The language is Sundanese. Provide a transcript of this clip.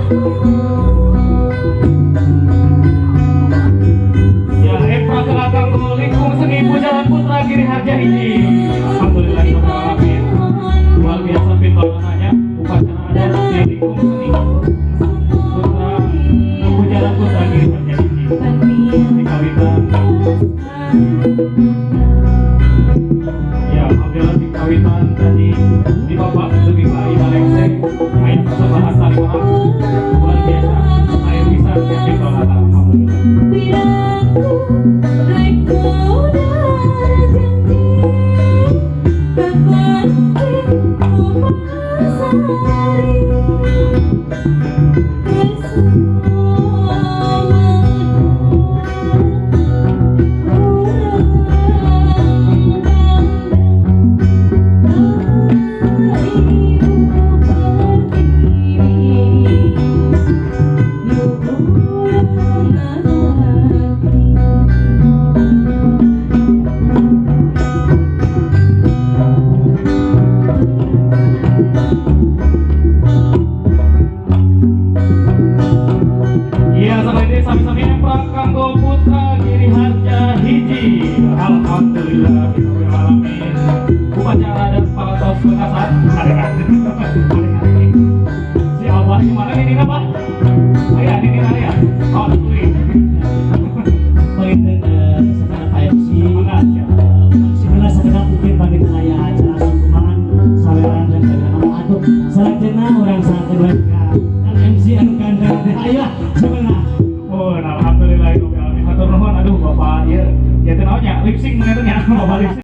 Ya, emprak kanggo Lingkung Seni Pujaran Putra Giri Harja Hiji. Alhamdulillah alamin. Luar biasa pintonannya upacara adat di Lingkung Seni Putra Pujaran Putra Giri Harja Hiji. Di kawitan. Ya, alhamdulillah di kawitan tadi di bapak lebih ke aya lengseng, aya persembahan tari orang luar biasa. Saya bisa pintonan, alhamdulillah. Piraku rek modar janji kapanti pasari. Ibu Pertiwi nu urang ngahati. Iya, sampai ini sami-sami emprak kanggo Putra Giri Harja Hiji. Alhamdulillah alamin. Upacara adat parantos wekasan.